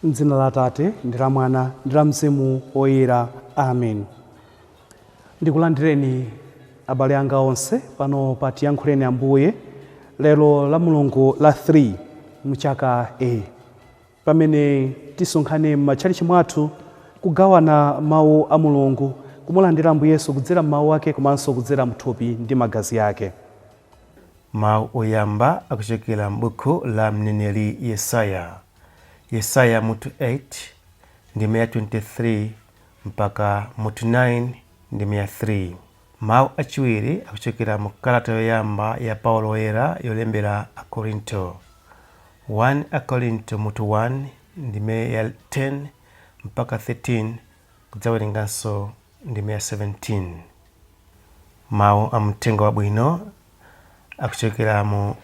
M'dzina la Atate, ndi la Mwana, ndi la Mzimu Woyera. Amen. Ndikulandireni abale anga onse pano pa Tiyankhuleni Ambuye lero la Mulungu la 3 mchaka A, pamene tisonkhane m'matchalitchi mwathu kugawana mawu a Mulungu, kumulandira Ambuye Yesu kudzera m'mawu ake komanso kudzera mthupi ndi magazi ake. Mawu oyamba akuchokera m'buku la mneneri Yesaya. Yesaya mutu 8 ndime ya 23 mpaka mutu 9 ndime ya 3. Mawu achiwiri akuchokera mu kalata yoyamba ya Paulo Woyera yolembera Akorinto. 1 Akorinto mutu 1 ndime ya 10 mpaka 13, kudzawerenganso ndime ya 17. Mawu a mthenga wabwino akuchokera mu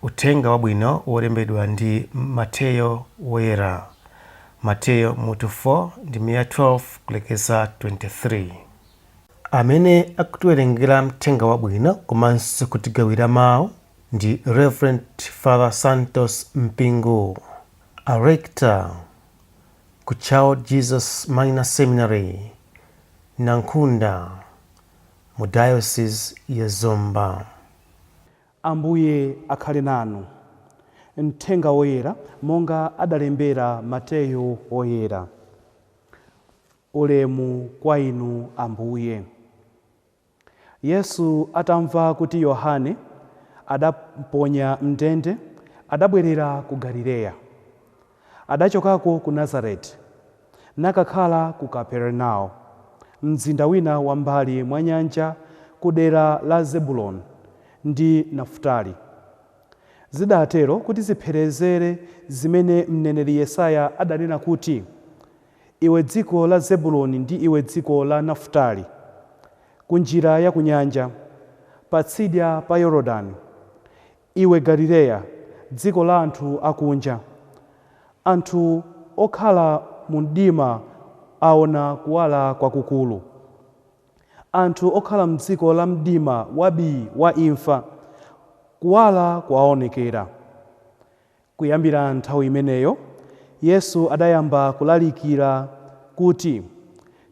Uthenga Wabwino wolembedwa ndi Mateyo Woyera. Mateyo mutu 4 ndime ya 12 kulekeza 23. Amene akutiwerengera mthenga wabwino komanso kutigawira mawu ndi Reverend Father Santos Mpingu, a rector ku Child Jesus Minor Seminary, Nankhunda, mu Diocese ya Zomba. Ambuye akhale nanu. Mthenga Woyera monga adalembera Mateyo Woyera. Ulemu kwa inu Ambuye. Yesu atamva kuti Yohane adamponya m'ndende, adabwerera ku Galileya. Adachokako ku Nazareti, nakakhala ku Kapernao, mzinda wina wa m'mbali mwa nyanja ku dera la Zebuloni ndi Nafutali. Zidatero kuti zipherezere zimene mneneri Yesaya adanena kuti, Iwe dziko la Zebuloni ndi iwe dziko la Nafutali, ku njira ya kunyanja, patsidya pa Yordani, iwe Galileya, dziko la anthu akunja, anthu okhala mu mdima aona kuwala kwakukulu. Anthu okhala m'dziko la mdima wabii wa imfa, kuwala kwawaonekera. Kuyambira nthawi imeneyo, Yesu adayamba kulalikira kuti,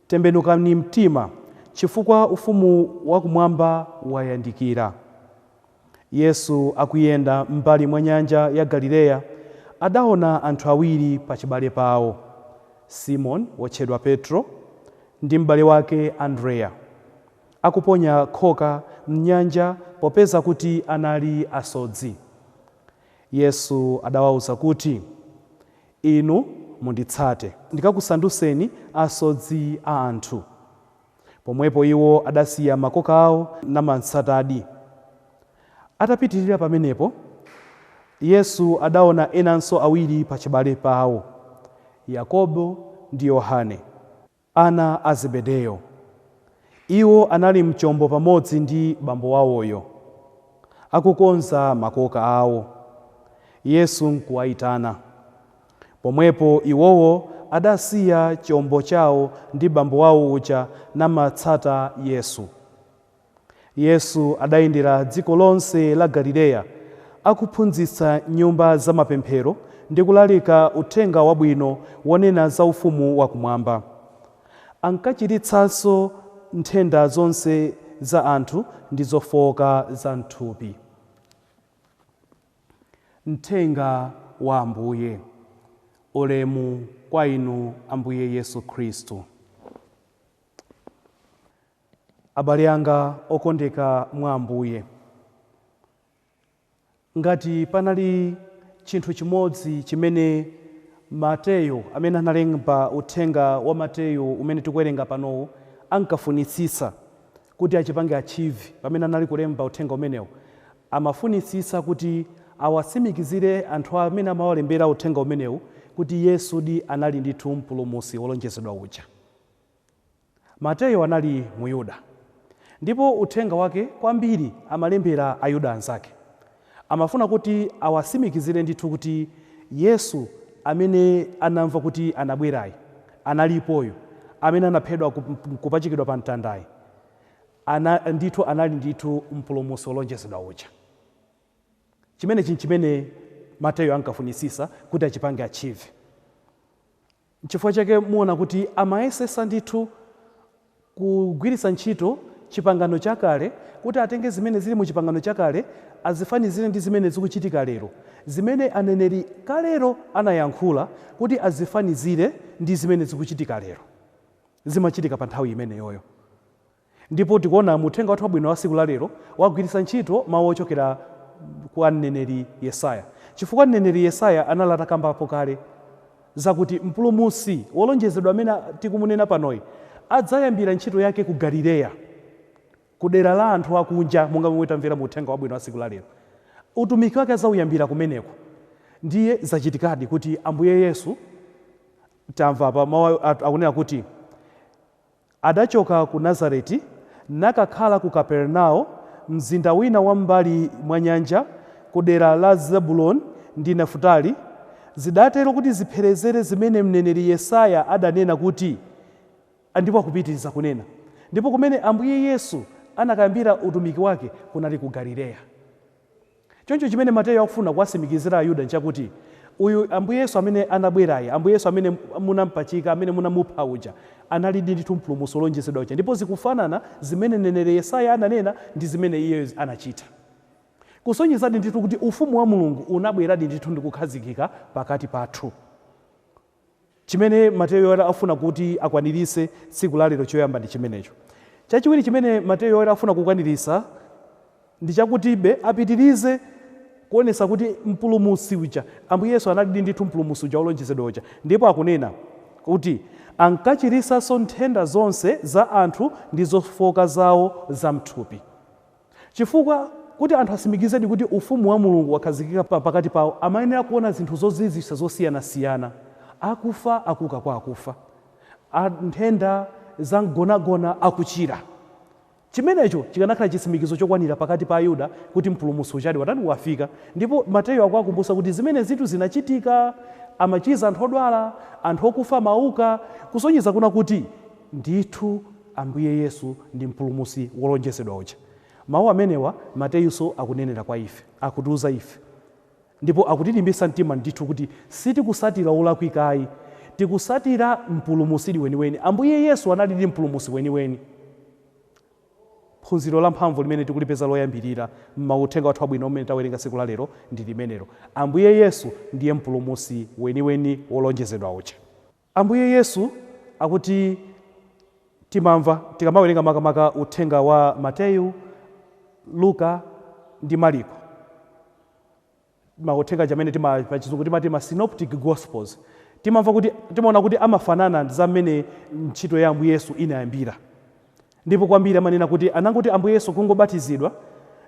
Tembenukani mtima, chifukwa Ufumu wakumwamba wayandikira. Yesu akuyenda m'mbali mwa nyanja ya Galileya, adaona anthu awiri pachibale pawo, Simoni wotchedwa Petro ndi m'bale wake Andreya, akuponya khoka m'nyanja popeza kuti anali asodzi. Yesu adawauza kuti, Inu munditsate, ndikakusandutseni asodzi a anthu. Pomwepo iwo adasiya makoka ao namamtsatadi. Atapitirira pamenepo, Yesu adaona enanso awiri pachibale pawo, Yakobo ndi Yohane, ana a Zebedeyo. Iwo anali m'chombo pamodzi ndi bambo wawoyo, akukonza makoka awo. Yesu nkuwaitana. Pomwepo iwowo adasiya chombo chawo ndi bambo wawo uja namatsata Yesu. Yesu adayendera dziko lonse la Galileya, akuphunzitsa m'nyumba zamapemphero ndi kulalika Uthenga Wabwino wonena za Ufumu wakumwamba. Ankachiritsanso nthenda zonse za anthu ndi zofooka za m'thupi. Mthenga wa Ambuye. Ulemu kwa inu Ambuye Yesu Khristu. Abale anga okondeka mwa Ambuye, ngati panali chinthu chimodzi chimene Mateyo, amene analemba uthenga wa Mateyo umene tikuwerenga panowu, ankafunitsitsa kuti achipange achieve pamene anali kulemba uthenga umenewu, amafunitsitsa kuti awatsimikizire anthu amene amawalembera uthenga umenewu kuti Yesudi anali ndithu Mpulumutsi wolonjezedwa uja. Mateyo anali Muyuda, ndipo uthenga wake kwambiri amalembera Ayuda anzake. Amafuna kuti awatsimikizire ndithu kuti Yesu amene anamva kuti anabwerayi, analipoyu, amene anaphedwa kupachikidwa pa mtandayi, ana, ndithu anali ndithu Mpulumutsi wolonjezedwa uja. Chimenechi nchimene Mateyo ankafunitsitsa kuti achipange achieve. Nchifukwa chake muona kuti amayesesa ndithu kugwiritsa ntchito Chipangano Chakale kuti atenge zimene zili mu Chipangano Chakale azifanizire ndi zimene zikuchitika lero, zimene aneneri kalero anayankhula kuti azifanizire ndi zimene zikuchitika lero, zimachitika pa nthawi imeneyoyo. Ndipo tikuona mu uthenga wathu wabwino wa tsiku la lero wagwiritsa ntchito mawu ochokera kwa mneneri Yesaya, chifukwa mneneri Yesaya anali atakambapo kale zakuti mpulumutsi wolonjezedwa amene tikumunena panoyi adzayambira ntchito yake ku Galileya, ku dera la anthu akunja, monga momwe tamvera mu uthenga wabwino wa tsiku la lero. Utumiki wake adzauyambira kumeneko. Ndiye zachitikadi kuti Ambuye Yesu, tamva pa mawu akunena kuti adachoka ku Nazareti nakakhala ku Kapernao, mzinda wina wa m'mbali mwa nyanja, ku dera la Zebuloni ndi Nafutali. Zidatero kuti zipherezere zimene mneneri Yesaya adanena kuti, ndipo akupitiriza kunena. Ndipo kumene Ambuye Yesu anakayambira utumiki wake kunali ku Galileya. Choncho chimene Mateyu akufuna kuwatsimikizira Ayuda nchakuti uyu Ambuye Yesu amene anabwerayi, Ambuye Yesu amene munampachika, amene munamupha uja, analidi ndithu mpulumutsi wolonjezedwa uja, ndipo zikufanana zimene mneneri Yesaya ananena ndi zimene iye anachita, kusonyezadi ndithu kuti ufumu wa Mulungu unabweradi ndithu ndi kukhazikika pakati pathu. Chimene Mateyu Woyera afuna kuti akwaniritse tsiku la lero choyamba ndi chimenecho. Chachiwiri chimene Mateyu Woyera afuna kukwaniritsa ndi chakutibe apitirize kuonetsa kuti mpulumutsi uja, Ambuye Yesu, analidi ndithu mpulumutsi uja wolonjezedwa uja. Ndipo akunena kuti ankachiritsanso nthenda zonse za anthu ndi zofoka zawo za mthupi, chifukwa kuti anthu atsimikizedi kuti ufumu wa Mulungu wakhazikika pakati pawo, amayenera kuona zinthu zozizwitsa zosiyanasiyana: akufa akuuka kwa akufa, nthenda za mgonagona akuchira. Chimenecho chikanakhala chitsimikizo chokwanira pakati pa Ayuda kuti mpulumutsi ujadi watani, wafika. Ndipo Mateyu akuwakumbutsa kuti zimene zinthu zinachitika, amachiza anthu odwala, anthu okufa amauka, kusonyeza kuna kuti ndithu Ambuye Yesu ndi mpulumutsi wolonjezedwa uja. Mawu amenewa Mateyunso akunenera kwa ife, akutiuza ife ndipo akutilimbitsa mtima ndithu kuti sitikusatira wolakwikayi, tikusatira mpulumutsi weniweni. Ambuye Yesu analidi mpulumutsi weniweni. Phunziro la mphamvu limene tikulipeza loyambirira m'mauthenga wathu abwino umene tawerenga tsiku la lero ndi limenelo: Ambuye Yesu ndiye mpulumutsi weniweni wolonjezedwa uja. Ambuye Yesu akuti timamva tikamawerenga makamaka uthenga wa Mateyu, Luka ndi Mariko, mauthenga chamene tima pachizungu timati ma Synoptic Gospels, timamva kuti, timaona kuti amafanana za mmene ntchito ya Ambuye Yesu inayambira. Ndipo kwambiri amanena kuti anangoti Ambuye Yesu kungobatizidwa,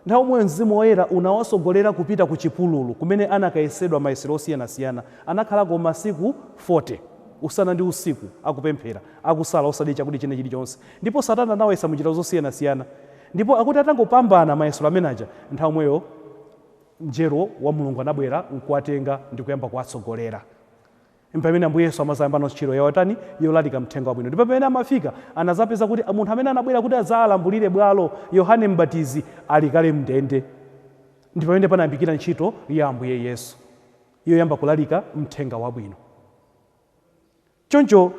nthawi omweyo Mzimu Woyera unawasogolera kupita ku chipululu kumene anakayesedwa mayesero osiyanasiyana. Anakhalako masiku 40, usana ndi usiku, akupemphera, akusala, osadya chakudya china chilichonse. Ndipo Satana anawayesa munjira zosiyanasiyana, ndipo akuti atangopambana mayesero amene aja, nthawi omweyo mngelo wa Mulungu anabwera nkuwatenga ndi kuyamba kuwatsogolera. Pamene Ambuye Yesu amazayamba ntchito yawatani, yolalika mthenga wabwino, ndipo pamene amafika anazapeza kuti munthu amene anabwera kuti adzalambulire bwalo, Yohane Mbatizi, ali kale mndende. Ndi pamene panayambikira ntchito ya Ambuye Yesu yoyamba kulalika mthenga wabwino. Choncho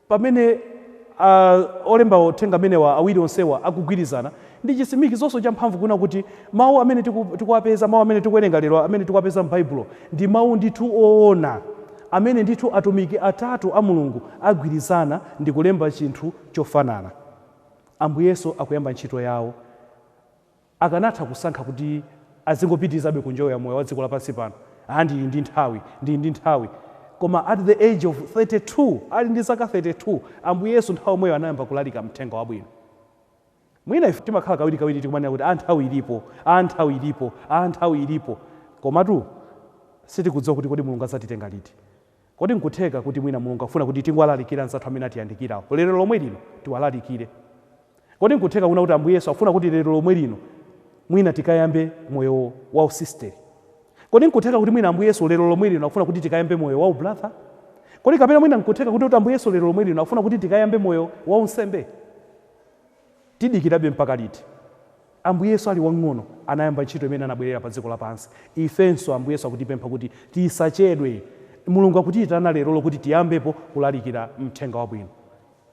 pamene olemba uthenga amenewa awiri onsewa akugwirizana, ndi chitsimikizonso champhamvu kuna kuti mawu amene tikuwapeza, mawu amene tikuwerenga lero, amene tikuwapeza m'Baibulo, ndi mawu ndithu oona amene ndithu atumiki atatu a Mulungu agwirizana ndi kulemba chinthu chofanana. Ambuye Yesu akuyamba ntchito yawo, akanatha kusankha kuti azingopitirizabe kunjoya moyo wa dziko lapansi pano. Ah, ndili ndi nthawi, ndili ndi nthawi. Koma at the age of 32, ali ndi zaka 32, Ambuye Yesu nthawi yomweyo anayamba kulalika mthenga wabwino. Mwina ife timakhala kawirikawiri tikumanena kuti a nthawi ilipo, a nthawi ilipo, a nthawi ilipo, komatu sitikudziwa kuti kodi Mulungu adzatitenga liti. Kodi nkutheka kuti mwina Mulungu afuna kuti tingowalalikira anzathu amene atiyandikirawo lero lomwe lino, tiwalalikire? Kodi nkutheka kuna kuti Ambuye Yesu afuna kuti lero lomwe lino mwina tikayambe moyo wa usisteri? Kodi nkutheka kuti mwina Ambuye Yesu lero lomwe lino akufuna kuti tikayambe moyo wa ubrother? Kodi kapena mwina nkutheka kuti Ambuye Yesu lero lomwe lino akufuna kuti tikayambe moyo wa unsembe? Tidikirabe mpaka liti? Ambuye Yesu ali wang'ono anayamba ntchito imene anabwerera pa dziko lapansi. Ifenso Ambuye Yesu akutipempha kuti tisachedwe. Mulungu akutiyitana lero lokuti tiyambepo kulalikira mthenga wabwino.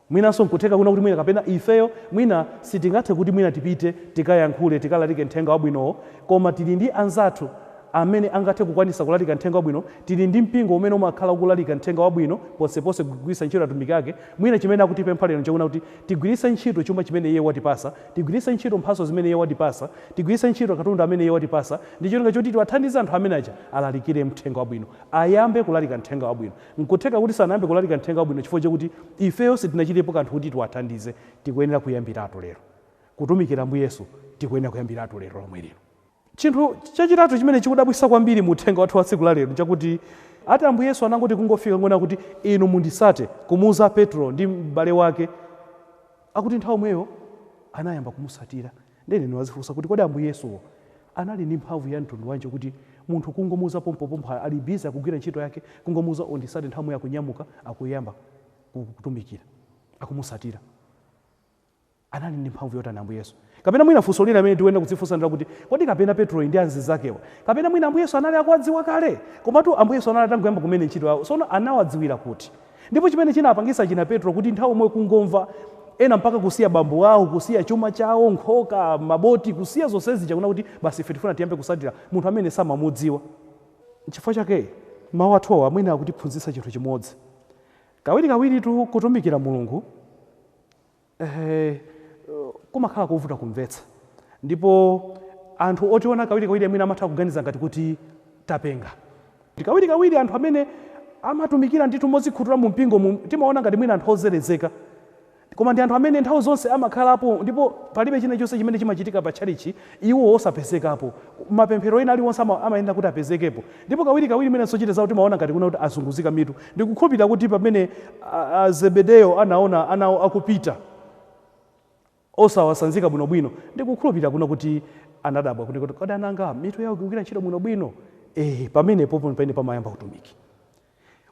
Mwinanso nkutheka kuna kuti mwina kapena ifeyo mwina sitingathe kuti mwina tipite tikayankhule tikalalike mthenga wabwinowo, koma tili ndi anzathu amene angathe kukwanisa kulalika mthenga wabwino. Tili ndi mpingo umene umakhala ukulalika mthenga wabwino ponseponse kugwiritsa ntchito atumiki ake. Mwina chimene akutipempha lero nchakuti kuti tigwiritse ntchito chuma chimene iye watipasa, tigwiritse ntchito mphatso zimene iye watipasa, tigwiritse ntchito katundu amene iye watipasa, ndi cholinga choti tiwathandize anthu amene aja alalikire mthenga wabwino, ayambe kulalika mthenga wabwino. Nkutheka kuti sanayambe kulalika mthenga wabwino chifukwa chakuti ifeyo sitinachitepo kanthu kuti tiwathandize. Tikuyenera kuyambiratu lero kutumikira Ambuye Yesu, tikuyenera kuyambiratu lero lomwe lino. Chinthu chachitatu chimene chikudabwitsa kwambiri mu uthenga wathu wa tsiku la lero chakuti ati Ambuye Yesu anangoti kungofika ngona kuti inu mundisate, kumuuza Petro ndi m'bale wake, akuti nthawi omweyo anayamba kumusatira. Ndene niwazifunsa kuti kodi Ambuye Yesuwo anali ndi mphamvu ya mtundu wanji kuti munthu kungomuuza pompopompo, ali busy akugwira ntchito yake, kungomuuza undisate, nthawi omweyo akunyamuka akuyamba kutumikira, akumusatira? Anali ndi mphamvu yotani Ambuye Yesu? Kapena mwina funso lina amene tikuyenera kudzifunsa ndi lakuti kodi kapena Petro ndi anzakewa, kapena mwina Ambuye Yesu anali akuwadziwa kale? Komatu Ambuye Yesu anali atangoyamba kumene ntchito yawo, tsono anawadziwira kuti? Ndipo chimene chinapangisa china Petro kuti nthawi omwe kungomva ena mpaka kusiya bambo awo, kusiya chuma chawo, nkhoka, maboti, kusiya zonsezi, chakuna kuti basi ife tifuna tiyambe kusatira munthu amene samamudziwa. Nchifukwa chake mawu athuwa amene akutiphunzitsa chinthu chimodzi: kawirikawiritu kutumikira Mulungu kumakhala kovuta kumvetsa, ndipo anthu otiona kawirikawiri amene amatha kuganiza ngati kuti tapenga. Kawirikawiri anthu amene amatumikira ndithu modzikhuthula mu mpingo timaona ngati mwina anthu ozerezeka, koma ndi anthu amene nthawi zonse amakhalapo, ndipo palibe china chonse chimene chimachitika pa tchalichi iwo osapezekapo. Mapemphero ena aliwonse amayenda kuti apezekepo, ndipo kawirikawiri mwina zochita zawo timaona ngati kuna kuti azunguzika mitu. Ndikukhulupirira kuti pamene Zebedeyo anaona anawo akupita osawasanzika bwinobwino, ndikukhulupirira kuna kuti anadabwa kuti kodi ananga mitu yawo ikugwira ntchito bwinobwino? Pamenepo pamene pamayamba utumiki.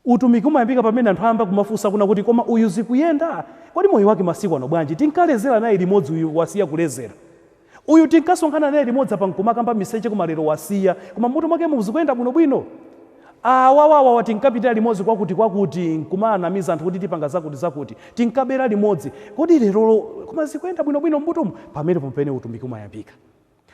Utumiki umayambika pamene anthu ayamba kumafunsa kuna kuti koma uyu zikuyenda? Kodi moyo wake masiku ano bwanji? Tinkalezera naye limodzi, uyu wasiya kulezera. Uyu tinkasonkhana naye limodzi apa nkumakamba miseche, koma lero wasiya. Koma mutu mwake muzikuyenda bwinobwino? Awawawa tinkapitira limodzi kwakuti kwakuti, nkumanamiza anthu kuti tipanga zakuti zakuti, tinkabera limodzi. Kodi lerolo koma zikuyenda bwinobwino mmutumu? Pamene pamene utumiki umayambika,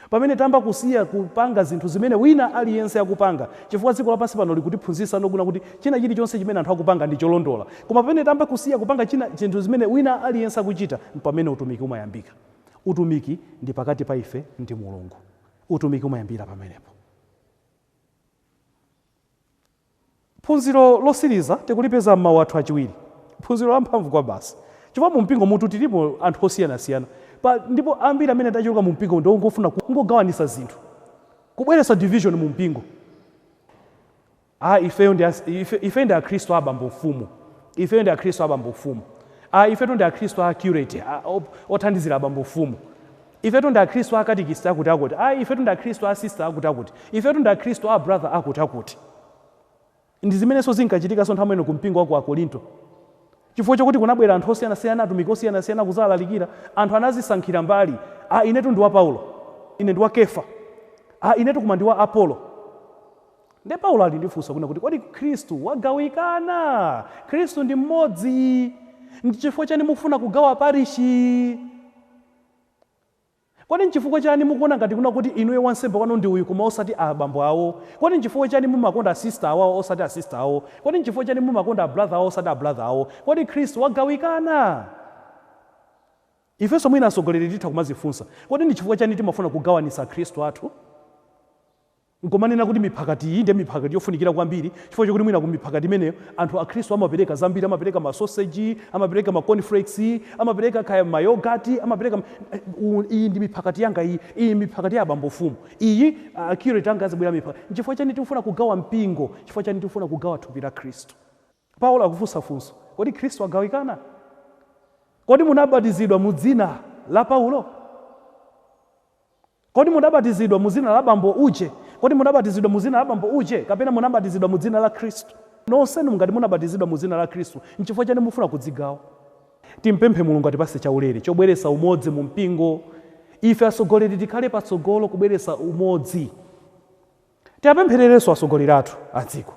pamene tamba kusiya kupanga zinthu zimene wina aliyense akupanga, chifukwa dziko lapansi pano likutiphunzitsa nokuna kuti china chilichonse chimene anthu akupanga ndi cholondola. Koma pamene tamba kusiya kupanga china chinthu zimene wina aliyense akuchita, pamene utumiki umayambika. Utumiki ndi pakati pa ife ndi Mulungu. Utumiki umayambira pamenepo. Phunziro losiriza tikulipeza m'mawu athu achiwiri, phunziro lamphamvu kwa basi, chifukwa mu mpingo mutu tilipo anthu osiyanasiyana ndipo ambiri amene tachuluka mu mpingo ndi ongofuna kungogawanisa zinthu, kubweretsa division mu mpingo. Ifeyo ndi ife ndi akhristu abambo mfumu, ifeyo ndi akhristu abambo mfumu, ifetu ndi akhristu a curate, othandizira abambo mfumu, ifetu ndi akhristu a katikista akuti akuti, ifetu ndi akhristu a sister akuti akuti, ifetu ndi akhristu a brother akuti akuti. Ndi zimenenso zinkachitikanso nthawi imene ku mpingo wa ku Akorinto, chifukwa chokuti kunabwera anthu osiyanasiyana, atumiki osiyanasiyana kudzalalikira, anthu anazisankhira mbali. Inetu ndi wa Paulo, ine ndi wa Kefa, inetu koma ndi wa Apolo. Nde Paulo ali ndi funso kuna kuti kodi Khristu wagawikana? Khristu ndi mmodzi. Ndi chifukwa chani mufuna kugawa parishi? Kodi nchifukwa chani mukuona ngati kuna kuti inuyo wansembe wanu ndi uyu koma osati abambo awo? Kodi nchifukwa chani mumakonda asista awawo osati asista awo? Kodi nchifukwa chani mumakonda abrother awo osati abrother awo? Kodi Khristu wagawikana? Ifenso mwina atsogoleri titha kumazifunsa, kodi ndi chifukwa chani timafuna kugawanisa akhristu athu, nkumanena kuti miphakati iyi ndiye miphakati yofunikira kwambiri, chifukwa chokuti mwina ku miphakati imeneyo anthu akhristu amapereka zambiri, amapereka masoseji, amapereka ma cornflakes, amapereka kaya mayogati, amapereka iyi ndi miphakati yanga iyi, iyi miphakati ya abambo mfumu iyi, curate anga azibwera miphakati. Nchifukwa chani tikufuna kugawa mpingo? Chifukwa chani tikufuna kugawa thupi la Khristu? Paulo akufunsa funso, kodi Khristu agawikana? Kodi munabatizidwa mu dzina la Paulo? Kodi munabatizidwa mu dzina la bambo uje? Kodi munabatizidwa mu dzina la bambo uje kapena munabatizidwa mu dzina la Khristu? Nonsenu ngati munabatizidwa mu dzina la Khristu, nchifukwa chani mufuna kudzigawa? Timpemphe Mulungu atipase chaulere chobweretsa umodzi mu mpingo. Ife atsogoleri tikhale patsogolo kubweretsa umodzi. Tiapemphererenso atsogoleri athu a dziko.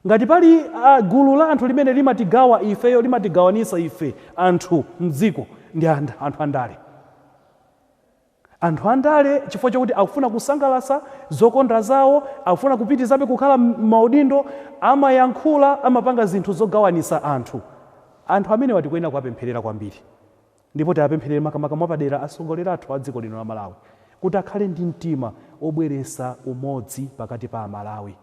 Ngati pali gulu la anthu limene limatigawa ifeyo, limatigawanisa ife anthu mdziko, ndi anthu andale. Anthu andale, chifukwa chakuti akufuna kusangalatsa zokonda zawo, akufuna kupitizabe kukhala m'maudindo, amayankhula, amapanga zinthu zogawanisa anthu. Anthu amene tikuyenera kuwapempherera kwambiri, ndipo tiwapempherere makamaka mwapadera atsogoleri athu a dziko lino la Malawi, kuti akhale ndi mtima obweretsa umodzi pakati pa Amalawi,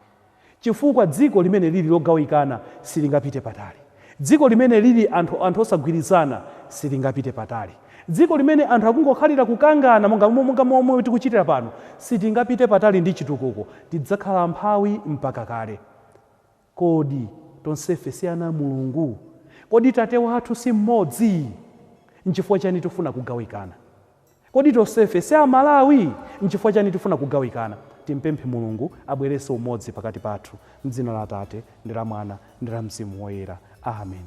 chifukwa dziko limene lili logawikana silingapite patali. Dziko limene lili anthu osagwirizana silingapite patali. Dziko limene anthu akungokhalira kukangana monga momwe tikuchitira pano, sitingapite patali ndi chitukuko, tidzakhala amphawi mpaka kale. Kodi tonsefe si ana a Mulungu? Kodi Tate wathu si mmodzi? Nchifukwa chani tifuna kugawikana? Kodi tonsefe si Amalawi? Nchifukwa chani tifuna kugawikana? Timpemphe Mulungu abweretse umodzi pakati pathu. Mdzina la Atate, ndi la Mwana, ndi la Mzimu Woyera. Amen.